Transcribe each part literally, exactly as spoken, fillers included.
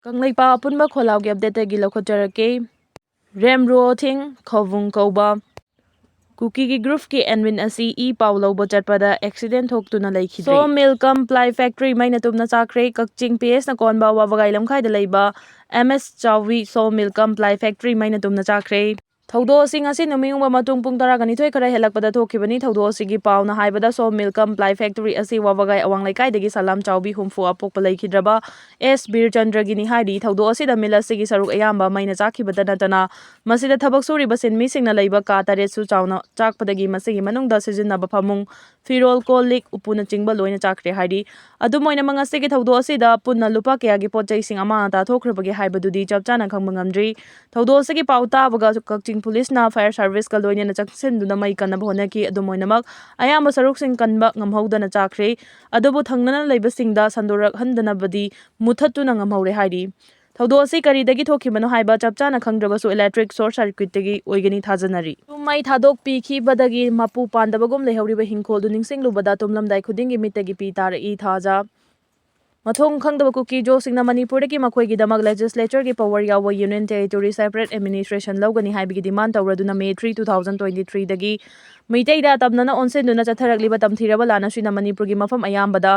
ꯀꯪꯂꯩꯄꯥꯛ ꯑꯄꯨꯟꯕ ꯈꯣꯜꯂꯥꯎꯒꯤ ꯑꯞꯗꯦꯠꯇꯒꯤ ꯂꯧꯈꯠꯆꯔꯛꯀꯦ꯫ ꯔꯦꯝ ꯔꯨꯑꯣꯊꯤꯡ ꯈꯧꯕꯨꯡ ꯀꯧꯕ ꯀꯨꯀꯤꯒꯤ ꯒ꯭ꯔꯨꯞꯀꯤ ꯑꯦꯗꯃꯤꯟ ꯑꯁꯤ ꯏ ꯄꯥꯎ ꯂꯧꯕ ꯆꯠꯄꯗ ꯑꯦꯛꯁꯤꯗꯦꯟ ꯊꯣꯛꯇꯨꯅ ꯂꯩꯈꯤꯗ꯭ꯔꯦ꯫ ꯁꯣ ꯃꯤꯜ ꯀꯝ ꯄ꯭ꯂꯥꯏ ꯐꯦꯛꯇ꯭ꯔꯤ ꯃꯩꯅ ꯇꯨꯝꯅ ꯆꯥꯛꯈ꯭ꯔꯦ꯫ ꯀꯛꯆꯤꯡ ꯄꯤ ꯑꯦꯁꯅ ꯀꯣꯟꯕ ꯋꯥꯕꯒꯥꯏ ꯂꯝꯈꯥꯏꯗ ꯂꯩꯕ ꯑꯦꯝ ꯑꯦꯁ ꯆꯥꯎꯕꯤ ꯁꯣ ꯃꯤꯜ ꯀꯝ ꯄ꯭ꯂꯥꯏ ꯐꯦꯛꯇ꯭ꯔꯤ ꯃꯩꯅ ꯇꯨꯝꯅ ꯆꯥꯛꯈ꯭ꯔꯦ꯫ ꯊꯧꯗꯣꯛ ꯑꯁꯤ ꯉꯁꯤ ꯅꯨꯃꯤꯠ ꯌꯨꯡꯕ ꯃꯇꯨꯡ ꯄꯨꯡ ꯇꯔꯥꯒ ꯅꯤꯊꯣꯏ ꯈꯔ ꯍꯦꯜꯂꯛꯄꯗ ꯊꯣꯛꯈꯤꯕꯅꯤ꯫ ꯊꯧꯗꯣꯛ ꯑꯁꯤꯒꯤ ꯄꯥꯎꯅ ꯍꯥꯏꯕꯗ, ꯁꯣ ꯃꯤꯜ ꯀꯝ ꯄ꯭ꯂꯥꯏ ꯐꯦꯛꯇ꯭ꯔꯤ ꯑꯁꯤ ꯋꯥꯕꯒꯥꯏ ꯑꯋꯥꯡ ꯂꯩꯀꯥꯏꯗꯒꯤ ꯁꯂꯥꯝ ꯆꯥꯎꯕꯤ ꯍꯨꯝꯐꯨ ꯑꯄꯣꯛꯄ ꯂꯩꯈꯤꯗ꯭ꯔꯕ ꯑꯦꯁ ꯕꯤꯔꯆꯟꯗ꯭ꯔꯒꯤꯅꯤ ꯍꯥꯏꯔꯤ꯫ ꯊꯧꯗꯣꯛ ꯑꯁꯤꯗ ꯃꯤꯜ ꯑꯁꯤꯒꯤ ꯁꯔꯨꯛ ꯑꯌꯥꯝꯕ ꯃꯩꯅ ꯆꯥꯛꯈꯤꯕꯇ ꯅꯠꯇꯅ, ꯃꯁꯤꯗ ꯊꯕꯛ ꯁꯨꯔꯤꯕ ꯁꯤꯟꯃꯤꯁꯤꯡꯅ ꯂꯩꯕ ꯀꯥ ꯇꯔꯦꯠꯁꯨ ꯆꯥꯎꯅ ꯆꯥꯛꯄꯗꯒꯤ ꯃꯁꯤꯒꯤ ꯃꯅꯨꯡꯗ ꯁꯤꯖꯤꯟꯅꯕ ꯐꯃꯨꯡ, ꯐꯤꯔꯣꯜ, ꯀꯣꯜ ꯂꯤꯛ, ꯎꯄꯨꯅꯆꯤꯡꯕ ꯂꯣꯏꯅ ꯆꯥꯛꯈ꯭ꯔꯦ ꯍꯥꯏꯔꯤ꯫ ꯑꯗꯨꯝ ꯑꯣꯏꯅꯃꯛ, ꯉꯁꯤꯒꯤ ꯊꯧꯗꯣꯛ ꯑꯁꯤꯗ ꯄꯨꯟꯅ ꯂꯨꯄꯥ ꯀꯌꯥꯒꯤ ꯄꯣꯠ ꯆꯩꯁꯤꯡ ꯑꯃꯥꯡ ꯑꯇꯥ ꯊꯣꯛꯈ꯭ꯔꯕꯒꯦ ꯍꯥꯏꯕꯗꯨꯗꯤ ꯆꯞ ꯆꯥꯅ ꯈꯪꯕ ꯉꯝꯗ꯭ꯔꯤ꯫ ꯊꯧꯗꯣꯛ ꯑꯁꯤꯒꯤ ꯄꯥꯎ ꯇꯥꯕꯒ ꯀꯛꯆꯤꯡ ꯄꯨꯂꯤꯁꯅ ꯐꯥꯌꯔ ꯁꯥꯔꯚꯤꯁꯀ ꯂꯣꯏꯅꯅ ꯆꯪꯁꯤꯟꯗꯨꯅ ꯃꯩ ꯀꯟꯅꯕ ꯍꯣꯠꯅꯈꯤ꯫ ꯑꯗꯨꯝ ꯑꯣꯏꯅꯃꯛ, ꯑꯌꯥꯝꯕ ꯁꯔꯨꯛꯁꯤꯡ ꯀꯟꯕ ꯉꯝꯍꯧꯗꯅ ꯆꯥꯛꯈ꯭ꯔꯦ꯫ ꯑꯗꯨꯕꯨ ꯊꯪꯅꯅ ꯂꯩꯕꯁꯤꯡꯗ ꯁꯟꯗꯣꯔꯛꯍꯟꯗꯅꯕꯗꯤ ꯃꯨꯊꯠꯇꯨꯅ ꯉꯝꯍꯧꯔꯦ ꯍꯥꯏꯔꯤ꯫ ꯊꯧꯗꯣꯛ ꯑꯁꯤ ꯀꯔꯤꯗꯒꯤ ꯊꯣꯛꯈꯤꯕꯅꯣ ꯍꯥꯏꯕ ꯆꯞ ꯆꯥꯅ ꯈꯪꯗ꯭ꯔꯕꯁꯨ, ꯏꯂꯦꯛꯇ꯭ꯔꯤꯛ ꯁꯣꯔꯠ ꯁꯔꯀ꯭ꯌꯨꯠꯇꯒꯤ ꯑꯣꯏꯒꯅꯤ ꯊꯥꯖꯅꯔꯤ꯫ ꯃꯩ ꯊꯥꯗꯣꯛꯄꯤꯈꯤꯕꯗꯒꯤ ꯃꯄꯨ ꯄꯥꯟꯗꯕꯒꯨꯝ ꯂꯩꯍꯧꯔꯤꯕ ꯍꯤꯡꯈꯣꯜꯗꯨ ꯅꯤꯡꯁꯤꯡꯂꯨꯕꯗ ꯇꯨꯝꯂꯝꯗꯥꯏ ꯈꯨꯗꯤꯡꯒꯤ ꯃꯤꯠꯇꯒꯤ ꯄꯤ ꯇꯥꯔꯛꯏ ꯊꯥꯖ꯫ ꯃꯊꯣꯡ ꯈꯪꯗꯕ ꯀꯨꯀꯤ ꯖꯣꯁꯤꯡꯅ ꯃꯅꯤꯄꯨꯔꯗꯒꯤ ꯃꯈꯣꯏꯒꯤꯗꯃꯛ ꯂꯦꯖꯤꯁꯂꯦꯆꯔꯒꯤ ꯄꯋꯔ ꯌꯥꯎꯕ ꯌꯨꯅꯤꯌꯟ ꯇꯦꯔꯤꯇꯣꯔꯤ ꯁꯦꯄꯔꯦꯠ ꯑꯦꯗꯃꯤꯅꯤꯁꯇ꯭ꯔꯦꯁꯟ ꯂꯧꯒꯅꯤ ꯍꯥꯏꯕꯒꯤ ꯗꯤꯃꯥꯟ ꯇꯧꯔꯗꯨꯅ May three, two thousand twenty ꯊ꯭ꯔꯤꯗꯒꯤ ꯃꯩꯇꯩꯗ ꯇꯝꯅꯅ ꯑꯣꯟꯁꯤꯟꯗꯨꯅ ꯆꯠꯊꯔꯛꯂꯤꯕ ꯇꯝꯊꯤꯔꯕ ꯂꯥꯟ ꯑꯁꯤꯅ ꯃꯅꯤꯄꯨꯔꯒꯤ ꯃꯐꯝ ꯑꯌꯥꯝꯕꯗ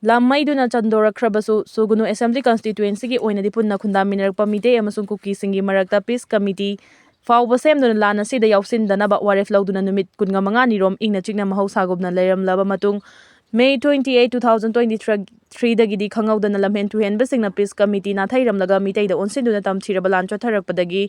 ꯂꯥꯝꯃꯩꯗꯨꯅ ꯆꯟꯗꯣꯔꯛꯈ꯭ꯔꯕꯁꯨ, ꯁꯨꯒꯨꯅꯨ ꯑꯦꯁꯦꯝꯕ꯭ꯂꯤ ꯀꯟꯁꯇꯤꯇ꯭ꯋꯦꯟꯁꯤꯒꯤ ꯑꯣꯏꯅꯗꯤ ꯄꯨꯟꯅ ꯈꯨꯟꯗꯥꯃꯤꯟꯅꯔꯛꯄ ꯃꯤꯇꯩ ꯑꯃꯁꯨꯡ ꯀꯨꯀꯤꯁꯤꯡꯒꯤ ꯃꯔꯛꯇ ꯄꯤꯁ ꯀꯃꯤꯇꯤ ꯐꯥꯎꯕ ꯁꯦꯝꯗꯨꯅ ꯂꯥꯟ ꯑꯁꯤꯗ ꯌꯥꯎꯁꯤꯟꯗꯅꯕ ꯋꯥꯔꯦꯞ ꯂꯧꯗꯨꯅ ꯅꯨꯃꯤꯠ ꯀꯨꯟꯒ ꯃꯉꯥꯅꯤꯔꯣꯝ ꯏꯪꯅ ꯆꯤꯛꯅ ꯃꯍꯧꯁꯥꯒꯨꯝꯅ ꯂꯩꯔꯝꯂꯕ ꯃꯇꯨꯡ, May twenty eight, two thousand twenty ꯊ꯭ꯔꯤꯗꯒꯤꯗꯤ ꯈꯪꯍꯧꯗꯅ ꯂꯝꯍꯦꯟ ꯇꯨꯍꯦꯟꯕꯁꯤꯡꯅ ꯄꯤꯁ ꯀꯃꯤꯇꯤ ꯅꯥꯊꯩꯔꯝꯂꯒ ꯃꯤꯇꯩꯗ ꯑꯣꯟꯁꯤꯟꯗꯨꯅ ꯇꯝꯊꯤꯔꯕ ꯂꯥꯟ ꯆꯠꯊꯔꯛꯄꯗꯒꯤ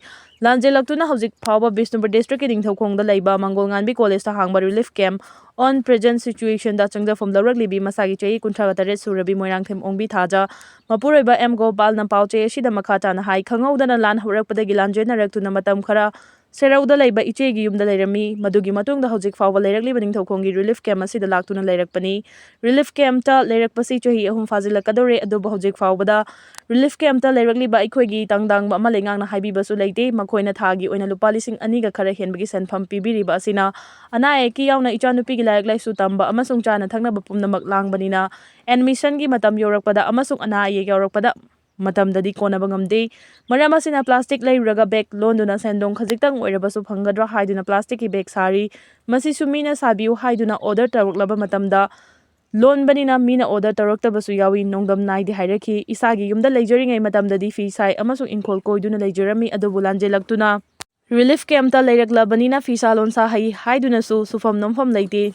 ꯂꯥꯟꯖꯦꯜꯂꯛꯇꯨꯅ ꯍꯧꯖꯤꯛ ꯐꯥꯎꯕ ꯕꯤꯁꯅꯨꯄꯨꯔ ꯗꯤꯁꯇ꯭ꯔꯤꯛꯀꯤ ꯅꯤꯡꯊꯧꯈꯣꯡꯗ ꯂꯩꯕ ꯃꯪꯒꯣꯜꯉꯥꯟꯕꯤ ꯀꯣꯂꯦꯖꯇ ꯍꯥꯡꯕ ꯔꯤꯂꯤꯐ ꯀꯦꯝꯞ ꯑꯣꯟ ꯄ꯭ꯔꯦꯖꯦꯟꯠ ꯁꯤꯆꯨꯋꯦꯁꯟꯗ ꯆꯪꯖꯐꯝ ꯂꯧꯔꯛꯂꯤꯕꯤ ꯃꯁꯥꯒꯤ ꯆꯍꯤ ꯀꯨꯟꯊ꯭ꯔꯥꯒ ꯇꯔꯦꯠ ꯁꯨꯔꯕꯤ ꯃꯣꯏꯔꯥꯡꯊꯦꯝ ꯑꯣꯡꯕꯤ ꯊꯥꯖ ꯃꯄꯨꯔꯣꯏꯕ ꯑꯦꯝ ꯒꯣꯄꯥꯜꯅ ꯄꯥꯎ ꯆꯦ ꯑꯁꯤꯗ ꯃꯈꯥ ꯇꯥꯅ ꯍꯥꯏ, ꯈꯪꯍꯧꯗꯅ ꯂꯥꯟ ꯍꯧꯔꯛꯄꯗꯒꯤ ꯂꯥꯟꯖꯦꯟꯅꯔꯛꯇꯨꯅ ꯃꯇꯝ ꯈꯔ ꯁꯦꯔꯧꯗ ꯂꯩꯕ ꯏꯆꯦꯒꯤ ꯌꯨꯝꯗ ꯂꯩꯔꯝꯃꯤ꯫ ꯃꯗꯨꯒꯤ ꯃꯇꯨꯡꯗ ꯍꯧꯖꯤꯛ ꯐꯥꯎꯕ ꯂꯩꯔꯛꯂꯤꯕ ꯅꯤꯡꯊꯧꯈꯣꯡꯒꯤ ꯔꯤꯂꯤꯐ ꯀꯦꯝꯞ ꯑꯁꯤꯗ ꯂꯥꯛꯇꯨꯅ ꯂꯩꯔꯛꯄꯅꯤ꯫ ꯔꯤꯂꯤꯐ ꯀꯦꯝꯞꯇ ꯂꯩꯔꯛꯄꯁꯤ ꯆꯍꯤ ꯑꯍꯨꯝ ꯐꯥꯖꯤꯜꯂꯛꯀꯗꯧꯔꯦ, ꯑꯗꯨꯕꯨ ꯍꯧꯖꯤꯛ ꯐꯥꯎꯕꯗ ꯔꯤꯂꯤꯐ ꯀꯦꯝꯞꯇ ꯂꯩꯔꯛꯂꯤꯕ ꯑꯩꯈꯣꯏꯒꯤ ꯇꯪꯗꯥꯡꯕ ꯑꯃ ꯂꯩꯉꯥꯛꯅ ꯍꯥꯏꯕꯤꯕꯁꯨ ꯂꯩꯇꯦ꯫ ꯃꯈꯣꯏꯅ ꯊꯥꯒꯤ ꯑꯣꯏꯅ ꯂꯨꯄꯥ ꯂꯤꯁꯤꯡ ꯑꯅꯤꯒ ꯈꯔ ꯍꯦꯟꯕꯒꯤ ꯁꯦꯟꯐꯝ ꯄꯤꯕꯤꯔꯤꯕ ꯑꯁꯤꯅ ꯑꯅꯥ ꯑꯌꯦꯛꯀꯤ ꯌꯥꯎꯅ ꯏꯆꯥꯅꯨꯄꯤꯒꯤ ꯂꯥꯏꯔꯤꯛ ꯂꯥꯏꯁꯨ ꯇꯝꯕ ꯑꯃꯁꯨꯡ ꯆꯥꯅ ꯊꯛꯅꯕ ꯄꯨꯝꯅꯃꯛ ꯂꯥꯡꯕꯅꯤꯅ, ꯑꯦꯗꯃꯤꯁꯟꯒꯤ ꯃꯇꯝ ꯌꯧꯔꯛꯄꯗ ꯑꯃꯁꯨꯡ ꯑꯅꯥ ꯑꯌꯦꯛ ꯌꯥꯎꯔꯛꯄꯗ ꯃꯇꯝꯗꯗꯤ ꯀꯣꯟꯅꯕ ꯉꯝꯗꯦ꯫ ꯃꯔꯝ ꯑꯁꯤꯅ plastic ꯂꯩꯔꯨꯔꯒ bag ꯂꯣꯟꯗꯨꯅ ꯁꯦꯟꯗꯣꯡ ꯈꯖꯤꯛꯇꯪ ꯑꯣꯏꯔꯕꯁꯨ ꯐꯪꯒꯗ꯭ꯔꯥ ꯍꯥꯏꯗꯨꯅ plasticꯀꯤ bag ꯁꯥꯔꯤ꯫ ꯃꯁꯤꯁꯨ ꯃꯤꯅ ꯁꯥꯕꯤꯌꯨ ꯍꯥꯏꯗꯨꯅ order ꯇꯧꯔꯛꯂꯕ ꯃꯇꯝꯗ ꯂꯣꯟꯕꯅꯤꯅ ꯃꯤꯅ order ꯇꯧꯔꯛꯇꯕꯁꯨ ꯌꯥꯎꯏ, ꯅꯣꯡꯗꯝ ꯅꯥꯏꯗꯦ ꯍꯥꯏꯔꯛꯈꯤ꯫ ꯏꯁꯥꯒꯤ ꯌꯨꯝꯗ ꯂꯩꯖꯔꯤꯉꯩ ꯃꯇꯝꯗꯗꯤ ꯐꯤ ꯁꯥꯏ ꯑꯃꯁꯨꯡ ꯏꯪꯈꯣꯜ ꯀꯣꯏꯗꯨꯅ ꯂꯩꯖꯔꯝꯃꯤ, ꯑꯗꯨꯕꯨ ꯂꯥꯟꯖꯦꯜꯂꯛꯇꯨꯅ relief campꯇ ꯂꯩꯔꯛꯂꯕꯅꯤꯅ ꯐꯤꯁꯥ ꯂꯣꯟꯁꯥ ꯍꯩ ꯍꯥꯏꯗꯨꯅꯁꯨ ꯁꯨꯐꯝ ꯅꯣꯝꯐꯝ ꯂꯩꯇꯦ꯫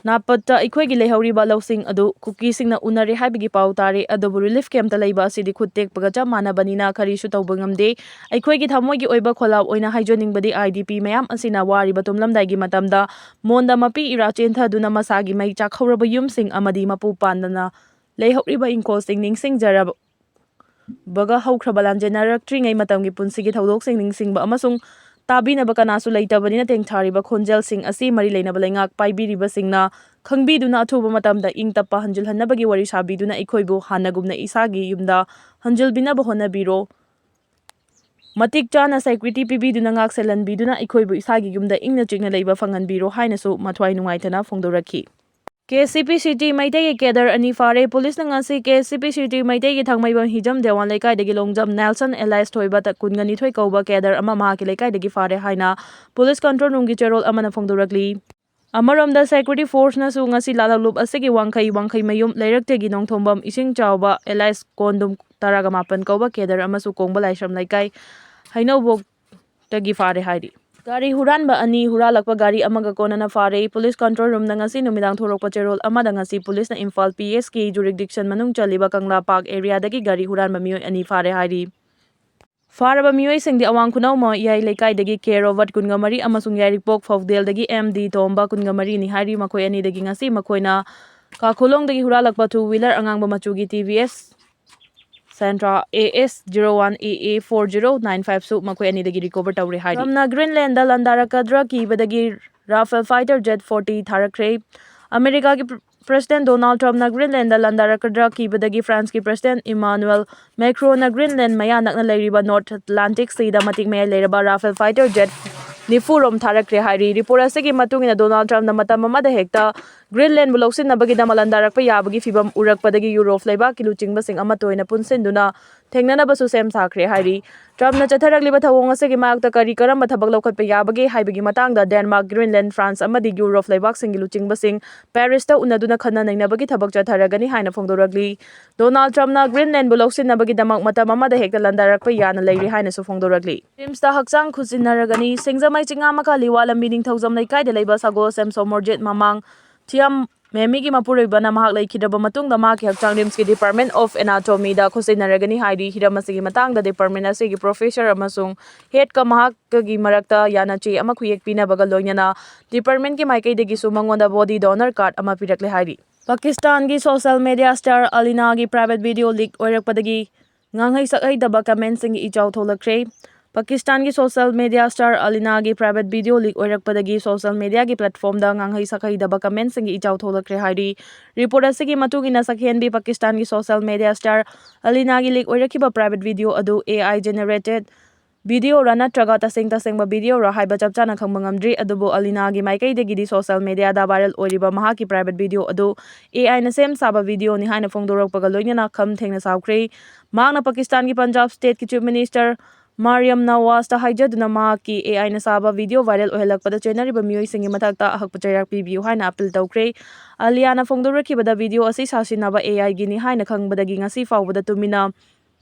ꯅꯥꯄꯠꯇ ꯑꯩꯈꯣꯏꯒꯤ ꯂꯩꯍꯧꯔꯤꯕ ꯂꯧꯁꯤꯡ ꯑꯗꯨ ꯀꯨꯀꯤꯁꯤꯡꯅ ꯎꯅꯔꯦ ꯍꯥꯏꯕꯒꯤ ꯄꯥꯎ ꯇꯥꯔꯦ, ꯑꯗꯨꯕꯨ relief campꯇ ꯂꯩꯕ ꯑꯁꯤꯗꯤ ꯈꯨꯠ ꯇꯦꯛꯄꯒ ꯆꯞ ꯃꯥꯟꯅꯕꯅꯤꯅ ꯀꯔꯤꯁꯨ ꯇꯧꯕ ꯉꯝꯗꯦ꯫ ꯑꯩꯈꯣꯏꯒꯤ ꯊꯃꯣꯏꯒꯤ ꯑꯣꯏꯕ ꯈꯣꯜꯂꯥꯎ ꯑꯣꯏꯅ ꯍꯥꯏꯖꯅꯤꯡꯕꯗꯤ IDP ꯃꯌꯥꯝ ꯑꯁꯤꯅ ꯋꯥꯔꯤꯕ ꯇꯨꯝꯂꯝꯗꯥꯏꯒꯤ ꯃꯇꯝꯗ ꯃꯣꯟꯗ ꯃꯄꯤ ꯏꯔꯥ ꯆꯦꯟꯊꯗꯨꯅ ꯃꯁꯥꯒꯤ ꯃꯩ ꯆꯥꯛꯍꯧꯔꯕ ꯌꯨꯝꯁꯤꯡ ꯑꯃꯗꯤ ꯃꯄꯨ ꯄꯥꯟꯗꯅ ꯂꯩꯍꯧꯔꯤꯕ ꯏꯪꯈꯣꯜꯁꯤꯡ ꯅꯤꯡꯁꯤꯡꯖꯔꯕ ꯕꯒ ꯍꯧꯈ꯭ꯔꯕ ꯂꯥꯟꯖꯦꯟꯅꯔꯛꯇ꯭ꯔꯤꯉꯩ ꯃꯇꯝꯒꯤ ꯄꯨꯟꯁꯤꯒꯤ ꯊꯧꯗꯣꯛꯁꯤꯡ ꯅꯤꯡꯁꯤꯡꯕ ꯑꯃꯁꯨꯡ ꯇꯥꯕꯤꯅꯕ ꯀꯅꯥꯁꯨ ꯂꯩꯇꯕꯅꯤꯅ ꯇꯦꯡꯊꯥꯔꯤꯕ ꯈꯣꯟꯖꯦꯜꯁꯤꯡ ꯑꯁꯤ ꯃꯔꯤ ꯂꯩꯅꯕ ꯂꯩꯉꯥꯛ ꯄꯥꯏꯕꯤꯔꯤꯕꯁꯤꯡꯅ ꯈꯪꯕꯤꯗꯨꯅ ꯑꯊꯨꯕ ꯃꯇꯝꯗ ꯏꯪ ꯇꯞꯄ ꯍꯟꯖꯤꯜꯍꯟꯅꯕꯒꯤ ꯋꯥꯔꯤ ꯁꯥꯕꯤꯗꯨꯅ ꯑꯩꯈꯣꯏꯕꯨ ꯍꯥꯟꯅꯒꯨꯝꯅ ꯏꯁꯥꯒꯤ ꯌꯨꯝꯗ ꯍꯟꯖꯤꯜꯕꯤꯅꯕ ꯍꯣꯠꯅꯕꯤꯔꯣ꯫ ꯃꯇꯤꯛ ꯆꯥꯅ security ꯄꯤꯕꯤꯗꯨꯅ ꯉꯥꯛ ꯁꯦꯜꯍꯟꯕꯤꯗꯨꯅ ꯑꯩꯈꯣꯏꯕꯨ ꯏꯁꯥꯒꯤ ꯌꯨꯝꯗ ꯏꯪꯅ ꯆꯤꯛꯅ ꯂꯩꯕ ꯐꯪꯍꯟꯕꯤꯔꯣ ꯍꯥꯏꯅꯁꯨ ꯃꯊ꯭ꯋꯥꯏ ꯅꯨꯡꯉꯥꯏꯇꯅ ꯐꯣꯡꯗꯣꯔꯛꯈꯤ꯫ KCP city ꯃꯩꯇꯩꯒꯤ cadre ꯑꯅꯤ ꯐꯥꯔꯦ꯫ ꯄꯨꯂꯤꯁꯅ ꯉꯁꯤ KCP city ꯃꯩꯇꯩꯒꯤ ꯊꯥꯡꯃꯩꯕꯟ ꯍꯤꯖꯝ ꯗꯦꯋꯥꯟ ꯂꯩꯀꯥꯏꯗꯒꯤ ꯂꯣꯡꯖꯝ ꯅꯦꯜꯁꯟ alias ꯊꯣꯏꯕ ꯀꯨꯟꯒ ꯅꯤꯊꯣꯏ ꯀꯧꯕ cadre ꯑꯃ ꯃꯍꯥꯛꯀꯤ ꯂꯩꯀꯥꯏꯗꯒꯤ ꯐꯥꯔꯦ ꯍꯥꯏꯅ police control roomꯒꯤ ꯆꯦꯔꯣꯜ ꯑꯃꯅ ꯐꯣꯡꯗꯣꯔꯛꯂꯤ꯫ ꯑꯃꯔꯣꯝꯗ security forceꯅꯁꯨ ꯉꯁꯤ ꯂꯥꯂꯛꯂꯨꯞ ꯑꯁꯤꯒꯤ ꯋꯥꯡꯈꯩ, ꯋꯥꯡꯈꯩꯃꯌꯨꯝ ꯂꯩꯔꯛꯇꯒꯤ ꯅꯣꯡꯊꯣꯡꯕꯝ ꯏꯁꯤꯡ ꯆꯥꯎꯕ alias ꯀꯣꯟꯗꯨꯝ ꯇꯔꯥꯒ ꯃꯥꯄꯟ ꯀꯧꯕ cadre ꯑꯃꯁꯨ ꯀꯣꯡꯕ ꯂꯥꯏꯁ꯭ꯔꯝ ꯂꯩꯀꯥꯏ ꯍꯩꯅꯧꯕꯣꯛꯇꯒꯤ ꯐꯥꯔꯦ ꯍꯥꯏꯔꯤ꯫ ꯒꯥꯔꯤ ꯍꯨꯔꯥꯟꯕ ꯑꯅꯤ ꯍꯨꯔꯥꯜꯂꯛꯄ ꯒꯥꯔꯤ ꯑꯃꯒ ꯀꯣꯟꯅꯅ ꯐꯥꯔꯦ꯫ Police control roomꯅ ꯉꯁꯤ ꯅꯨꯃꯤꯗꯥꯡ ꯊꯣꯔꯛꯄ ꯆꯦꯔꯣꯜ ꯑꯃꯗ ꯉꯁꯤ ꯄꯨꯂꯤꯁꯅ ꯏꯝꯐꯥꯜ PSꯀꯤ jurisdiction ꯃꯅꯨꯡ ꯆꯜꯂꯤꯕ ꯀꯪꯂꯥ ꯄꯥꯔꯛ areaꯗꯒꯤ ꯒꯥꯔꯤ ꯍꯨꯔꯥꯟꯕ ꯃꯤꯑꯣꯏ ꯑꯅꯤ ꯐꯥꯔꯦ ꯍꯥꯏꯔꯤ꯫ ꯐꯥꯔꯕ ꯃꯤꯑꯣꯏꯁꯤꯡꯗꯤ ꯑꯋꯥꯡ ꯈꯨꯅꯧ ꯃꯌꯥꯏ ꯂꯩꯀꯥꯏꯗꯒꯤ ꯀꯦ ꯔꯣꯕꯔꯠ ꯀꯨꯟꯒ ꯃꯔꯤ ꯑꯃꯁꯨꯡ ꯌꯥꯏꯔꯤꯄꯣꯛ ꯐꯧꯗꯦꯜꯗꯒꯤ ꯑꯦꯝ ꯗꯤ ꯇꯣꯝꯕ ꯀꯨꯟꯒ ꯃꯔꯤꯅꯤ ꯍꯥꯏꯔꯤ꯫ ꯃꯈꯣꯏ ꯑꯅꯤꯗꯒꯤ ꯉꯁꯤ ꯃꯈꯣꯏꯅ ꯀꯥꯈꯣꯂꯣꯡꯗꯒꯤ ꯍꯨꯔꯥꯜꯂꯛꯄ two wheeler ꯑꯉꯥꯡꯕ ꯃꯆꯨꯒꯤ T V S Sentra A S zero one A A four zero nine five ꯁꯨ ꯃꯈꯣꯏ ꯑꯅꯤꯗꯒꯤ recover ꯇꯧꯔꯦ ꯍꯥꯏꯔꯤ꯫ ꯇ꯭ꯔꯝꯞꯅ Greenland ꯂꯥꯟꯗꯥꯔꯛꯀꯗ꯭ꯔꯥ ꯀꯤꯕꯗꯒꯤ Rafale fighter jet forty ꯊꯥꯔꯛꯈ꯭ꯔꯦ꯫ ꯑꯃꯦꯔꯤꯀꯥꯒꯤ ꯄ꯭ꯔ-, President Donald Trumpꯅ ꯒ꯭ꯔꯤꯟꯂꯦꯟꯗ ꯂꯥꯟꯗꯥꯔꯛꯀꯗ꯭ꯔꯥ ꯀꯤꯕꯗꯒꯤ ꯐ꯭ꯔꯥꯟꯁꯀꯤ President Emmanuel Macronꯅ ꯒ꯭ꯔꯤꯟꯂꯦꯟ ꯃꯌꯥ ꯅꯛꯅ ꯂꯩꯔꯤꯕ North Atlantic Seaꯗ ꯃꯇꯤꯛ ꯃꯌꯥꯏ ꯂꯩꯔꯕ ꯔꯥꯐꯦꯜ fighter jet ꯅꯤꯐꯨ ꯔꯣꯝ ꯊꯥꯔꯛꯈ꯭ꯔꯦ ꯍꯥꯏꯔꯤ꯫ Report ꯑꯁꯤꯒꯤ ꯃꯇꯨꯡ ꯏꯟꯅ ꯗꯣꯅꯥꯜꯗ ꯇ꯭ꯔꯝꯞꯅ ꯃꯇꯝ ꯑꯃꯗ ꯍꯦꯛꯇ ꯒ꯭ꯔꯤꯟꯂꯦꯟꯕꯨ ꯂꯧꯁꯤꯟꯅꯕꯒꯤꯗꯃꯛ ꯂꯥꯟꯗꯥꯔꯛꯄ ꯌꯥꯕꯒꯤ ꯐꯤꯚꯝ ꯎꯔꯛꯄꯗꯒꯤ ꯌꯨꯔꯣꯞ ꯂꯩꯕꯥꯛꯀꯤ ꯂꯨꯆꯤꯡꯕꯁꯤꯡ ꯑꯃꯠꯇ ꯑꯣꯏꯅ ꯄꯨꯟꯁꯤꯟꯗꯨꯅ ꯊꯦꯡꯅꯅꯕꯁꯨ ꯁꯦꯝ ꯁꯥꯈ꯭ꯔꯦ ꯍꯥꯏꯔꯤ꯫ ꯇ꯭ꯔꯝꯞꯅ ꯆꯠꯊꯔꯛꯂꯤꯕ ꯊꯧꯑꯣꯡ ꯑꯁꯤꯒꯤ ꯃꯥꯌꯣꯛꯇ ꯀꯔꯤ ꯀꯔꯝꯕ ꯊꯕꯛ ꯂꯧꯈꯠꯄ ꯌꯥꯕꯒꯦ ꯍꯥꯏꯕꯒꯤ ꯃꯇꯥꯡꯗ ꯗꯦꯟꯃꯥꯔꯛ, ꯒ꯭ꯔꯤꯟꯂꯦꯟ, ꯐ꯭ꯔꯥꯟꯁ ꯑꯃꯗꯤ ꯌꯨꯔꯣꯞ ꯂꯩꯕꯥꯛꯁꯤꯡꯒꯤ ꯂꯨꯆꯤꯡꯕꯁꯤꯡ ꯄꯦꯔꯤꯁꯇ ꯎꯅꯗꯨꯅ ꯈꯟꯅ ꯅꯩꯅꯕꯒꯤ ꯊꯕꯛ ꯆꯠꯊꯔꯒꯅꯤ ꯍꯥꯏꯅ ꯐꯣꯡꯗꯣꯔꯛꯂꯤ꯫ ꯗꯣꯅꯥꯜꯗ ꯇ꯭ꯔꯝꯞꯅ ꯒ꯭ꯔꯤꯟꯂꯦꯟꯕꯨ ꯂꯧꯁꯤꯟꯅꯕꯒꯤꯗꯃꯛ ꯃꯇꯝ ꯑꯃꯗ ꯍꯦꯛꯇ ꯂꯥꯟꯗꯥꯔꯛꯄ ꯌꯥꯅ ꯂꯩꯔꯤ ꯍꯥꯏꯅꯁꯨ ꯐꯣꯡꯗꯣꯔꯛꯂꯤ꯫ ꯔꯤꯝꯁꯇ ꯍꯛꯆꯥꯡ ꯈꯨꯠꯁꯤꯟꯅꯔꯒꯅꯤ꯫ ꯁꯤꯡꯖꯃꯩ ꯆꯤꯡꯉꯥꯃꯈꯥ ꯂꯤꯋꯥ ꯂꯝꯕꯤ ꯅꯤꯡꯊꯧꯖꯝ ꯂꯩꯀꯥꯏꯗ ꯂꯩꯕ ꯁꯒꯣꯜꯁꯦꯝ ꯁꯣꯃꯣꯔꯖꯤꯠ ꯃꯃꯥꯡ ꯊꯤꯌꯥꯝ ꯃꯦꯃꯤꯒꯤ ꯃꯄꯨꯔꯣꯏꯕꯅ ꯃꯍꯥꯛ ꯂꯩꯈꯤꯗ꯭ꯔꯕ ꯃꯇꯨꯡꯗ ꯃꯍꯥꯛꯀꯤ ꯍꯛꯆꯥꯡ ꯔꯤꯝꯁꯀꯤ ꯗꯤꯄꯥꯔꯠꯃꯦꯟ ꯑꯣꯐ ꯑꯦꯅꯥꯇꯣꯃꯤꯗ ꯈꯨꯠꯁꯤꯟꯅꯔꯒꯅꯤ ꯍꯥꯏꯔꯤ꯫ ꯍꯤꯔꯝ ꯑꯁꯤꯒꯤ ꯃꯇꯥꯡꯗ ꯗꯤꯄꯥꯔꯠꯃꯦꯟ ꯑꯁꯤꯒꯤ ꯄ꯭ꯔꯣꯐꯦꯁꯔ ꯑꯃꯁꯨꯡ ꯍꯦꯗꯀ ꯃꯍꯥꯛꯀꯒꯤ ꯃꯔꯛꯇ ꯌꯥꯅꯆꯦ ꯑꯃ ꯈꯨꯌꯦꯛ ꯄꯤꯅꯕꯒ ꯂꯣꯏꯅꯅ ꯗꯤꯄꯥꯔꯠꯃꯦꯟꯒꯤ ꯃꯥꯏꯀꯩꯗꯒꯤꯁꯨ ꯃꯉꯣꯟꯗ ꯕꯣꯗꯤ ꯗꯣꯅꯔ ꯀꯥꯔꯗ ꯑꯃ ꯄꯤꯔꯛꯂꯦ ꯍꯥꯏꯔꯤ꯫ ꯄꯥꯀꯤꯁꯇꯥꯟꯒꯤ ꯁꯣꯁꯦꯜ ꯃꯦꯗꯤꯌꯥ ꯁ꯭ꯇꯥꯔ ꯑꯂꯤꯅꯥꯒꯤ ꯄ꯭ꯔꯥꯏꯚꯦꯠ ꯚꯤꯗꯤꯑꯣ ꯂꯤꯛ ꯑꯣꯏꯔꯛꯄꯗꯒꯤ ꯉꯥꯡꯍꯩ ꯁꯛꯍꯩꯗꯕ ꯀꯃꯦꯟꯁꯤꯡꯒꯤ ꯏꯆꯥꯎ ꯊꯣꯛꯂꯛꯈ꯭ꯔꯦ꯫ ꯄꯥꯀꯤꯁꯇꯥꯟꯒꯤ ꯁꯣꯁꯦꯜ ꯃꯦꯗꯤꯌꯥ ꯁ꯭ꯇꯥꯔ ꯑꯂꯤꯅꯥꯒꯤ ꯄ꯭ꯔꯥꯏꯚꯦꯠ ꯚꯤꯗꯤꯑꯣ ꯂꯤꯛ ꯑꯣꯏꯔꯛꯄꯗꯒꯤ ꯁꯣꯁꯦꯜ ꯃꯦꯗꯤꯌꯥꯒꯤ ꯄ꯭ꯂꯦꯠꯐꯣꯝꯗ ꯉꯥꯡꯍꯩ ꯁꯛꯍꯩꯗꯕ ꯀꯃꯦꯟꯁꯤꯡꯒꯤ ꯏꯆꯥꯎ ꯊꯣꯛꯂꯛꯈ꯭ꯔꯦ ꯍꯥꯏꯔꯤ꯫ ꯔꯤꯄꯣꯔꯠ ꯑꯁꯤꯒꯤ ꯃꯇꯨꯡ ꯏꯟꯅ, ꯁꯛꯍꯦꯟꯕꯤ ꯄꯥꯀꯤꯁꯇꯥꯟꯒꯤ ꯁꯣꯁꯦꯜ ꯃꯦꯗꯤꯌꯥ ꯁ꯭ꯇꯥꯔ ꯑꯂꯤꯅꯥꯒꯤ ꯂꯤꯛ ꯑꯣꯏꯔꯛꯈꯤꯕ ꯄ꯭ꯔꯥꯏꯚꯦꯠ ꯚꯤꯗꯤꯑꯣ ꯑꯗꯨ AI generated ꯚꯤꯗꯤꯑꯣꯔ ꯅꯠꯇ꯭ꯔꯒ ꯇꯁꯦꯡ ꯇꯁꯦꯡꯕ ꯚꯤꯗꯤꯑꯣꯔ ꯍꯥꯏꯕ ꯆꯞ ꯆꯥꯅ ꯈꯪꯕ ꯉꯝꯗ꯭ꯔꯤ, ꯑꯗꯨꯕꯨ ꯑꯂꯤꯅꯥꯒꯤ ꯃꯥꯏꯀꯩꯗꯒꯤꯗꯤ ꯁꯣꯁꯦꯜ ꯃꯦꯗꯤꯌꯥꯗ ꯚꯥꯏꯔꯦꯜ ꯑꯣꯏꯔꯤꯕ ꯃꯍꯥꯛꯀꯤ ꯄ꯭ꯔꯥꯏꯚꯦꯠ ꯚꯤꯗꯤꯑꯣ ꯑꯗꯨ AIꯅ ꯁꯦꯝ ꯁꯥꯕ ꯚꯤꯗꯤꯑꯣꯅꯤ ꯍꯥꯏꯅ ꯐꯣꯡꯗꯣꯔꯛꯄꯒ ꯂꯣꯏꯅꯅ ꯈꯝ ꯊꯦꯡꯅ ꯁꯥꯎꯈ꯭ꯔꯦ꯫ ꯃꯍꯥꯛꯅ ꯄꯥꯀꯤꯁꯇꯥꯟꯒꯤ ꯄꯟꯖꯥꯕ ꯁ꯭ꯇꯦꯠꯀꯤ ꯆꯤꯐ ꯃꯤꯅꯤꯁꯇꯔ ꯃꯥꯔꯤꯌꯝ ꯅꯋꯥꯖꯇ ꯍꯥꯏꯖꯗꯨꯅ ꯃꯍꯥꯛꯀꯤ AIꯅ ꯁꯥꯕ ꯚꯤꯗꯤꯑꯣ ꯚꯥꯏꯔꯦꯜ ꯑꯣꯏꯍꯜꯂꯛꯄꯗ ꯆꯦꯟꯅꯔꯤꯕ ꯃꯤꯑꯣꯏꯁꯤꯡꯒꯤ ꯃꯊꯛꯇ ꯑꯍꯛꯄ ꯆꯩꯔꯥꯛ ꯄꯤꯕꯤꯌꯨ ꯍꯥꯏꯅ ꯑꯄꯤꯜ ꯇꯧꯈ꯭ꯔꯦ꯫ ꯑꯂꯤꯌꯥꯅ ꯐꯣꯡꯗꯣꯔꯛꯈꯤꯕꯗ, ꯚꯤꯗꯤꯑꯣ ꯑꯁꯤ ꯁꯥꯁꯤꯟꯅꯕ AIꯒꯤꯅꯤ ꯍꯥꯏꯅ ꯈꯪꯕꯗꯒꯤ ꯉꯁꯤ ꯐꯥꯎꯕꯗ ꯇꯨꯃꯤꯟꯅ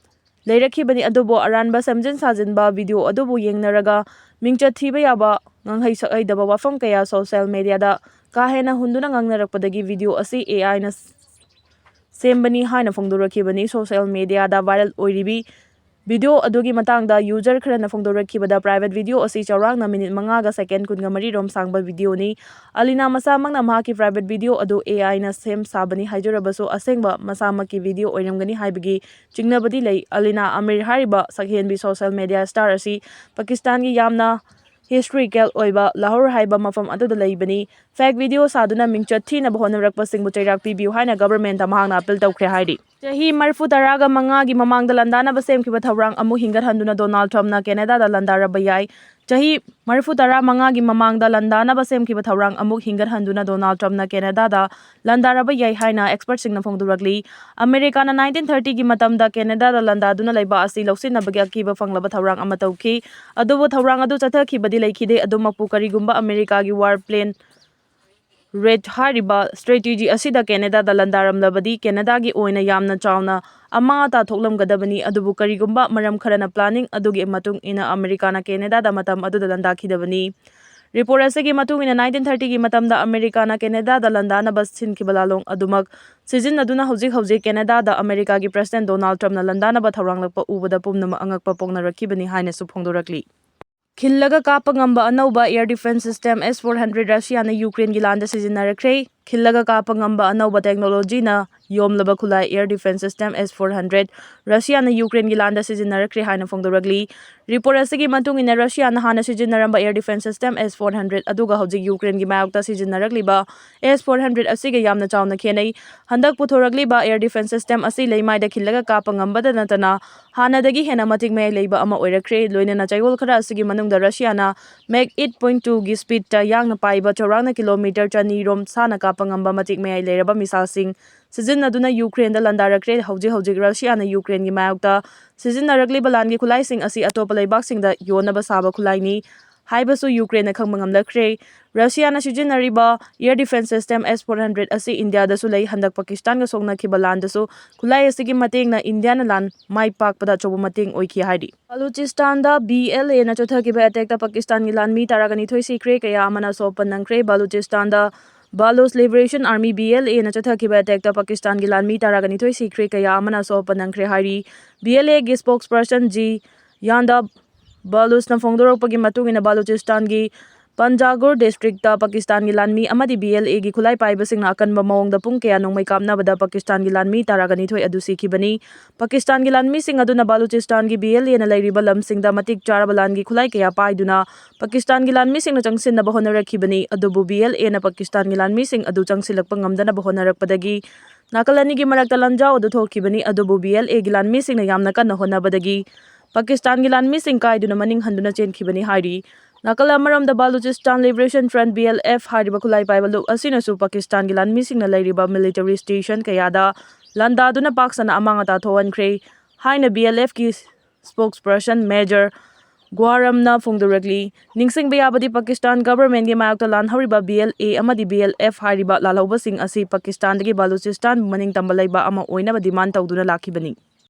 ꯂꯩꯔꯛꯈꯤꯕꯅꯤ, ꯑꯗꯨꯕꯨ ꯑꯔꯥꯟꯕ ꯁꯦꯝꯖꯤꯟ ꯁꯥꯖꯤꯟꯕ ꯚꯤꯗꯤꯑꯣ ꯑꯗꯨꯕꯨ ꯌꯦꯡꯅꯔꯒ ꯃꯤꯡꯆꯠ ꯊꯤꯕ ꯌꯥꯕ ꯉꯥꯡꯍꯩ ꯁꯛꯍꯩꯗꯕ ꯋꯥꯐꯝ ꯀꯌꯥ ꯁꯣꯁꯦꯜ ꯃꯦꯗꯤꯌꯥꯗ ꯀꯥ ꯍꯦꯟꯅ ꯍꯨꯟꯗꯨꯅ ꯉꯥꯡꯅꯔꯛꯄꯗꯒꯤ ꯚꯤꯗꯤꯑꯣ ꯑꯁꯤ AIꯅ ꯁꯦꯝꯕꯅꯤ ꯍꯥꯏꯅ ꯐꯣꯡꯗꯣꯔꯛꯈꯤꯕꯅꯤ꯫ ꯁꯣꯁꯦꯜ ꯃꯦꯗꯤꯌꯥꯗ ꯚꯥꯏꯔꯦꯜ ꯑꯣꯏꯔꯤꯕꯤ ꯚꯤꯗꯤꯑꯣ ꯑꯗꯨꯒꯤ ꯃꯇꯥꯡꯗ ꯌꯨꯖꯔ ꯈꯔꯅ ꯐꯣꯡꯗꯣꯔꯛꯈꯤꯕꯗ, ꯄ꯭ꯔꯥꯏꯚꯦꯠ ꯚꯤꯗꯤꯑꯣ ꯑꯁꯤ ꯆꯥꯎꯔꯥꯛꯅ ꯃꯤꯅꯤꯠ ꯃꯉꯥꯒ ꯁꯦꯀꯦꯟ ꯀꯨꯟꯒ ꯃꯔꯤ ꯔꯣꯝ ꯁꯥꯡꯕ ꯚꯤꯗꯤꯑꯣꯅꯤ꯫ ꯑꯂꯤꯅꯥ ꯃꯁꯥꯃꯛꯅ ꯃꯍꯥꯛꯀꯤ ꯄ꯭ꯔꯥꯏꯚꯦꯠ ꯚꯤꯗꯤꯑꯣ ꯑꯗꯨ AIꯅ ꯁꯦꯝ ꯁꯥꯕꯅꯤ ꯍꯥꯏꯖꯔꯕꯁꯨ, ꯑꯁꯦꯡꯕ ꯃꯁꯥꯃꯛꯀꯤ ꯚꯤꯗꯤꯑꯣ ꯑꯣꯏꯔꯝꯒꯅꯤ ꯍꯥꯏꯕꯒꯤ ꯆꯤꯡꯅꯕꯗꯤ ꯂꯩ꯫ ꯑꯂꯤꯅꯥ ꯑꯃꯤꯔ ꯍꯥꯏꯔꯤꯕ ꯁꯛꯍꯦꯟꯕꯤ ꯁꯣꯁꯦꯜ ꯃꯦꯗꯤꯌꯥ ꯁ꯭ꯇꯥꯔ ꯑꯁꯤ ꯄꯥꯀꯤꯁꯇꯥꯟꯒꯤ ꯌꯥꯝꯅ ꯍꯤꯁꯇꯣꯔꯤꯀꯦꯜ ꯑꯣꯏꯕ ꯂꯥꯍꯣꯔ ꯍꯥꯏꯕ ꯃꯐꯝ ꯑꯗꯨꯗ ꯂꯩꯕꯅꯤ꯫ ꯐꯦꯛ ꯚꯤꯗꯤꯑꯣ ꯁꯥꯗꯨꯅ ꯃꯤꯡꯆꯠ ꯊꯤꯅꯕ ꯍꯣꯠꯅꯔꯛꯄꯁꯤꯡꯕꯨ ꯆꯩꯔꯥꯛ ꯄꯤꯕꯤꯌꯨ ꯍꯥꯏꯅ ꯒꯚꯔꯟꯃꯦꯟꯠꯇ ꯃꯍꯥꯛꯅ ꯑꯄꯤꯜ ꯇꯧꯈ꯭ꯔꯦ ꯍꯥꯏꯔꯤ꯫ ꯆꯍꯤ ꯃꯔꯤꯐꯨ ꯇꯔꯥꯒ ꯃꯉꯥꯒꯤ ꯃꯃꯥꯡꯗ ꯂꯟꯗꯥꯅꯕ ꯁꯦꯝꯈꯤꯕ ꯊꯧꯔꯥꯡ ꯑꯃꯨꯛ ꯍꯤꯡꯒꯠꯍꯟꯗꯨꯅ ꯗꯣꯅꯥꯜꯗ ꯇ꯭ꯔꯝꯞꯅ ꯀꯦꯅꯦꯗꯥꯗ ꯂꯥꯟꯗꯥꯔꯕ ꯌꯥꯏ꯫ ꯆꯍꯤ ꯃꯔꯤꯐꯨ ꯇꯔꯥ ꯃꯉꯥꯒꯤ ꯃꯃꯥꯡꯗ ꯂꯥꯟꯗꯥꯅꯕ ꯁꯦꯝꯈꯤꯕ ꯊꯧꯔꯥꯡ ꯑꯃꯨꯛ ꯍꯤꯡꯒꯠꯍꯟꯗꯨꯅ ꯗꯣꯅꯥꯜꯗ ꯇ꯭ꯔꯝꯞꯅ ꯀꯦꯅꯦꯗꯥꯗ ꯂꯥꯟꯗꯥꯔꯕ ꯌꯥꯏ ꯍꯥꯏꯅ ꯑꯦꯛꯁꯄꯔꯠꯁꯤꯡꯅ ꯐꯣꯡꯗꯣꯔꯛꯂꯤ꯫ ꯑꯃꯦꯔꯤꯀꯥꯅ ꯅꯥꯏꯟꯇꯤꯟ ꯊꯥꯔꯇꯤꯒꯤ ꯃꯇꯝꯗ ꯀꯦꯅꯦꯗꯥꯗ ꯂꯥꯟꯗꯥꯗꯨꯅ ꯂꯩꯕꯥꯛ ꯑꯁꯤ ꯂꯧꯁꯤꯟꯅꯕꯒꯤ ꯑꯀꯤꯕ ꯐꯪꯂꯕ ꯊꯧꯔꯥꯡ ꯑꯃ ꯇꯧꯈꯤ꯫ ꯑꯗꯨꯕꯨ ꯊꯧꯔꯥꯡ ꯑꯗꯨ ꯆꯠꯊꯈꯤꯕꯗꯤ ꯂꯩꯈꯤꯗꯦ꯫ ꯑꯗꯨꯃꯛꯄꯨ ꯀꯔꯤꯒꯨꯝꯕ ꯑꯃꯦꯔꯤꯀꯥꯒꯤ ꯋꯥꯔ ꯄ꯭ꯂꯦꯟ ꯔꯦꯠ ꯍꯥꯏꯔꯤꯕ ꯁ꯭ꯇ꯭ꯔꯦꯇꯦꯖꯤ ꯑꯁꯤꯗ ꯀꯦꯅꯦꯗꯥꯗ ꯂꯥꯟꯗꯥꯔꯝꯂꯕꯗꯤ ꯀꯦꯅꯦꯗꯥꯒꯤ ꯑꯣꯏꯅ ꯌꯥꯝꯅ ꯆꯥꯎꯅ ꯑꯃꯥꯡ ꯑꯇꯥ ꯊꯣꯛꯂꯝꯒꯗꯕꯅꯤ꯫ ꯑꯗꯨꯕꯨ ꯀꯔꯤꯒꯨꯝꯕ ꯃꯔꯝ ꯈꯔꯅ ꯄ꯭ꯂꯥꯅꯤꯡ ꯑꯗꯨꯒꯤ ꯃꯇꯨꯡ ꯏꯟꯅ ꯑꯃꯦꯔꯤꯀꯥꯅ ꯀꯦꯅꯦꯗꯥꯗ ꯃꯇꯝ ꯑꯗꯨꯗ ꯂꯥꯟꯗꯥꯈꯤꯗꯕꯅꯤ꯫ ꯔꯤꯄꯣꯔꯠ ꯑꯁꯤꯒꯤ ꯃꯇꯨꯡ ꯏꯟꯅ ꯅꯥꯏꯟꯇꯤꯟ ꯊꯥꯔꯇꯤꯒꯤ ꯃꯇꯝꯗ ꯑꯃꯦꯔꯤꯀꯥꯅ ꯀꯦꯅꯦꯗꯥꯗ ꯂꯥꯟꯗꯥꯅꯕ ꯁꯤꯟꯈꯤꯕ ꯂꯥꯂꯣꯡ ꯑꯗꯨꯃꯛ ꯁꯤꯖꯤꯟꯅꯗꯨꯅ ꯍꯧꯖꯤꯛ ꯍꯧꯖꯤꯛ ꯀꯦꯅꯦꯗꯥꯗ ꯑꯃꯦꯔꯤꯀꯥꯒꯤ ꯄ꯭ꯔꯦꯁꯤꯗꯦꯟꯠ ꯗꯣꯅꯥꯜꯗ ꯇ꯭ꯔꯝꯞꯅ ꯂꯥꯟꯗꯥꯅꯕ ꯊꯧꯔꯥꯡꯂꯛꯄ ꯎꯕꯗ ꯄꯨꯝꯅꯃꯛ ꯑꯉꯛꯄ ꯄꯣꯛꯅꯔꯛꯈꯤꯕꯅꯤ ꯍꯥꯏꯅꯁꯨ ꯐꯣꯡꯗꯣꯔꯛꯂꯤ꯫ ꯈꯤꯜꯂꯒ ꯀꯥꯞꯄ ꯉꯝꯕ ꯑꯅꯧꯕ air defence system S four hundred ꯔꯁꯤꯌꯥꯅ ꯌꯨꯀ꯭ꯔꯦꯟꯒꯤ ꯂꯥꯟꯗ ꯁꯤꯖꯤꯟꯅꯔꯛꯈ꯭ꯔꯦ꯫ ꯈꯤꯜꯂꯒ ꯀꯥꯞꯄ ꯉꯝꯕ ꯑꯅꯧꯕ ꯇꯦꯛꯅꯣꯂꯣꯖꯤꯅ ꯌꯣꯝꯂꯕ ꯈꯨꯠꯂꯥꯏ air defence system S four hundred ꯔꯁꯤꯌꯥꯅ ꯌꯨꯀ꯭ꯔꯦꯟꯒꯤ ꯂꯥꯟꯗ ꯁꯤꯖꯤꯟꯅꯔꯛꯈ꯭ꯔꯦ ꯍꯥꯏꯅ ꯐꯣꯡꯗꯣꯔꯛꯂꯤ꯫ ꯔꯤꯄꯣꯔꯠ ꯑꯁꯤꯒꯤ ꯃꯇꯨꯡ ꯏꯟꯅ ꯔꯁꯤꯌꯥꯅ ꯍꯥꯟꯅ ꯁꯤꯖꯤꯟꯅꯔꯝꯕ air defence system S four hundred ꯑꯗꯨꯒ ꯍꯧꯖꯤꯛ ꯌꯨꯀ꯭ꯔꯦꯟꯒꯤ ꯃꯥꯌꯣꯛꯇ ꯁꯤꯖꯤꯟꯅꯔꯛꯂꯤꯕ S four hundred ꯑꯁꯤꯒ ꯌꯥꯝꯅ ꯆꯥꯎꯅ ꯈꯦꯠꯅꯩ꯫ ꯍꯟꯗꯛ ꯄꯨꯊꯣꯔꯛꯂꯤꯕ air defence system ꯑꯁꯤ ꯂꯩꯃꯥꯏꯗ ꯈꯤꯜꯂꯒ ꯀꯥꯞꯄ ꯉꯝꯕꯗ ꯅꯠꯇꯅ ꯍꯥꯟꯅꯗꯒꯤ ꯍꯦꯟꯅ ꯃꯇꯤꯛ ꯃꯌꯥꯏ ꯂꯩꯕ ꯑꯃ ꯑꯣꯏꯔꯛꯈ꯭ꯔꯦ꯫ ꯂꯣꯏꯅꯅ ꯆꯌꯣꯜ ꯈꯔ ꯑꯁꯤꯒꯤ ꯃꯅꯨꯡꯗ ꯔꯁꯤꯌꯥꯅ Mach eight point two ꯒꯤ ꯁ꯭ꯄꯤꯗꯇ ꯌꯥꯡꯅ ꯄꯥꯏꯕ ꯆꯥꯎꯔꯥꯛꯅ ꯀꯤꯂꯣꯃꯤꯇꯔ ꯆꯅꯤ ꯔꯣꯝ ꯁꯥꯟꯅ ꯀꯥꯞꯄ ꯉꯝꯕ ꯃꯇꯤꯛ ꯃꯌꯥꯏ ꯂꯩꯔꯕ ꯃꯤꯁꯥꯏꯜꯁꯤꯡ ꯁꯤꯖꯤꯟꯅꯗꯨꯅ ꯌꯨꯀ꯭ꯔꯦꯟꯗ ꯂꯥꯟꯗꯥꯔꯛꯈ꯭ꯔꯦ꯫ ꯍꯧꯖꯤꯛ ꯍꯧꯖꯤꯛ ꯔꯁꯤꯌꯥꯅ ꯌꯨꯀ꯭ꯔꯦꯟꯒꯤ ꯃꯥꯌꯣꯛꯇ ꯁꯤꯖꯤꯟꯅꯔꯛꯂꯤꯕ ꯂꯥꯟꯒꯤ ꯈꯨꯠꯂꯥꯏꯁꯤꯡ ꯑꯁꯤ ꯑꯇꯣꯞꯄ ꯂꯩꯕꯥꯛꯁꯤꯡꯗ ꯌꯣꯟꯅꯕ ꯁꯥꯕ ꯈꯨꯠꯂꯥꯏꯅꯤ ꯍꯥꯏꯕꯁꯨ ꯌꯨꯀ꯭ꯔꯦꯟꯅ ꯈꯪꯕ ꯉꯝꯂꯛꯈ꯭ꯔꯦ꯫ ꯔꯁꯤꯌꯥꯅ ꯁꯤꯖꯤꯟꯅꯔꯤꯕ air defence system S four hundred ꯑꯁꯤ ꯏꯟꯗꯤꯌꯥꯗꯁꯨ ꯂꯩ꯫ ꯍꯟꯗꯛ ꯄꯥꯀꯤꯁꯇꯥꯟꯒ ꯁꯣꯛꯅꯈꯤꯕ ꯂꯥꯟꯗꯁꯨ ꯈꯨꯠꯂꯥꯏ ꯑꯁꯤꯒꯤ ꯃꯇꯦꯡꯅ ꯏꯟꯗꯤꯌꯥꯅ ꯂꯥꯟ ꯃꯥꯏ ꯄꯥꯛꯄꯗ ꯑꯆꯧꯕ ꯃꯇꯦꯡ ꯑꯣꯏꯈꯤ ꯍꯥꯏꯔꯤ꯫ ꯕꯂꯨꯆꯤꯁꯇꯥꯟꯗ B L A ꯅ ꯆꯠꯊꯈꯤꯕ attackꯇ ꯄꯥꯀꯤꯁꯇꯥꯟꯒꯤ ꯂꯥꯟꯃꯤ ꯇꯔꯥꯒ ꯅꯤꯊꯣꯏ ꯁꯤꯈ꯭ꯔꯦ, ꯀꯌꯥ ꯑꯃꯅ ꯑꯁꯣꯛ ꯑꯄꯟ ꯅꯪꯈ꯭ꯔꯦ꯫ ꯕꯂꯨꯆꯤꯁꯇꯥꯟꯗ Baloch Liberation Army, B L A ꯅ ꯆꯠꯊꯈꯤꯕ attackꯇ ꯄꯥꯀꯤꯁꯇꯥꯟꯒꯤ ꯂꯥꯟꯃꯤ ꯇꯔꯥꯒ ꯅꯤꯊꯣꯏ ꯁꯤꯈ꯭ꯔꯦ, ꯀꯌꯥ ꯑꯃꯅ ꯑꯁꯣꯛ ꯑꯄꯟ ꯅꯪꯈ꯭ꯔꯦ ꯍꯥꯏꯔꯤ꯫ B L A ꯒꯤ spokesperson G Yanda Balochꯅ ꯐꯣꯡꯗꯣꯔꯛꯄꯒꯤ ꯃꯇꯨꯡ ꯏꯟꯅ ꯕꯂꯨꯆꯤꯁꯇꯥꯟꯒꯤ ꯄꯟꯖꯥꯒꯨꯔ ꯗꯤꯁꯇ꯭ꯔꯤꯛꯇ ꯄꯥꯀꯤꯁꯇꯥꯟꯒꯤ ꯂꯥꯟꯃꯤ ꯑꯃꯗꯤ B L A ꯒꯤ ꯈꯨꯠꯂꯥꯏ ꯄꯥꯏꯕꯁꯤꯡꯅ ꯑꯀꯟꯕ ꯃꯑꯣꯡꯗ ꯄꯨꯡ ꯀꯌꯥ ꯅꯣꯡꯃꯩ ꯀꯥꯞꯅꯕꯗ ꯄꯥꯀꯤꯁꯇꯥꯟꯒꯤ ꯂꯥꯟꯃꯤ ꯇꯔꯥꯒ ꯅꯤꯊꯣꯏ ꯑꯗꯨ ꯁꯤꯈꯤꯕꯅꯤ꯫ ꯄꯥꯀꯤꯁꯇꯥꯟꯒꯤ ꯂꯥꯟꯃꯤꯁꯤꯡ ꯑꯗꯨꯅ ꯕꯂꯨꯆꯤꯁꯇꯥꯟꯒꯤ B L A ꯅ ꯂꯩꯔꯤꯕ ꯂꯝꯁꯤꯡꯗ ꯃꯇꯤꯛ ꯆꯥꯔꯕ ꯂꯥꯟꯒꯤ ꯈꯨꯠꯂꯥꯏ ꯀꯌꯥ ꯄꯥꯏꯗꯨꯅ ꯄꯥꯀꯤꯁꯇꯥꯟꯒꯤ ꯂꯥꯟꯃꯤꯁꯤꯡꯅ ꯆꯪꯁꯤꯟꯅꯕ ꯍꯣꯠꯅꯔꯛꯈꯤꯕꯅꯤ, ꯑꯗꯨꯕꯨ B L A ꯅ ꯄꯥꯀꯤꯁꯇꯥꯟꯒꯤ ꯂꯥꯟꯃꯤꯁꯤꯡ ꯑꯗꯨ ꯆꯪꯁꯤꯜꯂꯛꯄ ꯉꯝꯗꯅꯕ ꯍꯣꯠꯅꯔꯛꯄꯗꯒꯤ ꯅꯥꯀꯜ ꯑꯅꯤꯒꯤ ꯃꯔꯛꯇ ꯂꯥꯟꯖꯥꯎ ꯑꯗꯨ ꯊꯣꯛꯈꯤꯕꯅꯤ, ꯑꯗꯨꯕꯨ B L A ꯒꯤ ꯂꯥꯟꯃꯤꯁꯤꯡꯅ ꯌꯥꯝꯅ ꯀꯟꯅ ꯍꯣꯠꯅꯕꯗꯒꯤ ꯄꯥꯀꯤꯁꯇꯥꯟꯒꯤ ꯂꯥꯟꯃꯤꯁꯤꯡ ꯀꯥꯏꯗꯨꯅ ꯃꯅꯤꯡ ꯍꯟꯗꯨꯅ ꯆꯦꯟꯈꯤꯕꯅꯤ ꯍꯥꯏꯔꯤ꯫ ꯅꯥꯀꯜ ꯑꯃꯔꯣꯝꯗ, Balochistan liberation front, B L F, ꯍꯥꯏꯔꯤꯕ ꯈꯨꯠꯂꯥꯏ ꯄꯥꯏꯕ ꯂꯨꯞ ꯑꯁꯤꯅꯁꯨ ꯄꯥꯀꯤꯁꯇꯥꯟꯒꯤ ꯂꯥꯟꯃꯤꯁꯤꯡꯅ ꯂꯩꯔꯤꯕ ꯃꯤꯂꯤꯇꯔꯤ ꯁ꯭ꯇꯦꯁꯟ ꯀꯌꯥꯗ ꯂꯥꯟꯗꯥꯗꯨꯅ ꯄꯥꯛ ꯁꯟꯅ ꯑꯃꯥꯡ ꯑꯇꯥ ꯊꯣꯛꯍꯟꯈ꯭ꯔꯦ ꯍꯥꯏꯅ B L F ꯀꯤ spokesperson Major ꯒ꯭ꯋꯥꯔꯝꯅ ꯐꯣꯡꯗꯣꯔꯛꯂꯤ꯫ ꯅꯤꯡꯁꯤꯡꯕ ꯌꯥꯕꯗꯤ, ꯄꯥꯀꯤꯁꯇꯥꯟ ꯒꯚꯔꯟꯃꯦꯟꯠꯀꯤ ꯃꯥꯌꯣꯛꯇ ꯂꯥꯟꯍꯧꯔꯤꯕ B L A ꯑꯃꯗꯤ B L F ꯍꯥꯏꯔꯤꯕ ꯂꯥꯜꯍꯧꯕꯁꯤꯡ ꯑꯁꯤ ꯄꯥꯀꯤꯁꯇꯥꯟꯗꯒꯤ ꯕꯂꯨꯆꯤꯁꯇꯥꯟꯕꯨ ꯃꯅꯤꯡ ꯇꯝꯕ ꯂꯩꯕꯥꯛ ꯑꯃ ꯑꯣꯏꯅꯕ ꯗꯤꯃꯥꯟ ꯇꯧꯗꯨꯅ ꯂꯥꯛꯈꯤꯕꯅꯤ꯫